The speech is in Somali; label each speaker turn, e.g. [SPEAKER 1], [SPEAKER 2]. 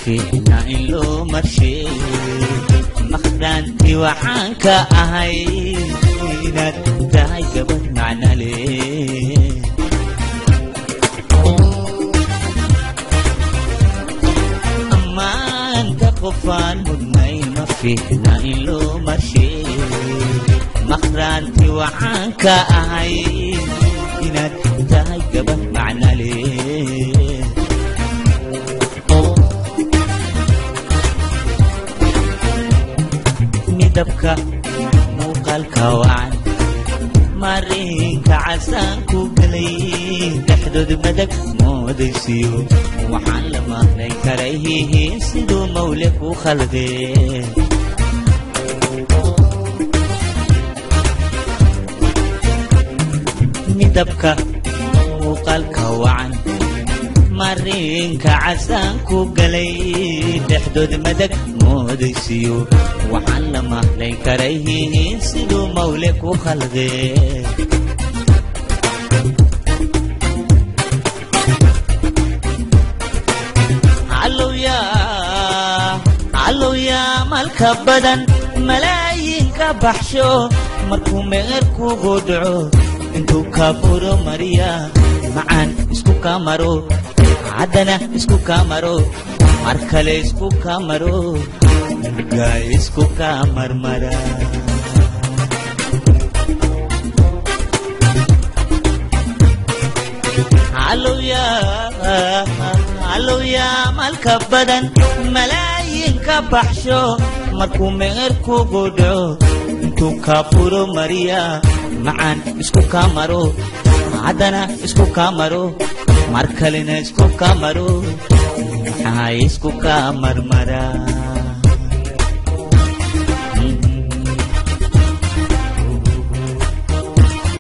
[SPEAKER 1] Fiicna in loo marsheey maqdaantii waxaan ka ahay inaad tahay gabadh macnale. Ammaanta qofaan mudnayn ma fiicna in loo marsheey maqdaantii waxaan ka ahay inaad tahay gabadh macnale. Midabka muuqaalka wacan marinka casaan ku galay dhexdood madag moodaysiyo waxaan la maqnay karay siduu mawle ku khaldee. Midabka muuqaalka wacan marinka casaan ku galay dhexdood madag moodaysiyo waxaan la maqlay karay siduu mawle ku khaldee. Calowyaa malka badan malaayinka baxsho markuu meher kugu dhaco intuu ka buro mariya macaan isku ka maro haddana isku ka maro mar kale isku ka maro gaa isku ka marmara. Calowyaa malka badan malaayinka baxsho markuu meher kugu dhaco intuu ka buro mariya macaan isku ka maro haddana isku ka maro mar kalena isku ka maro maxaa isku ka marmara.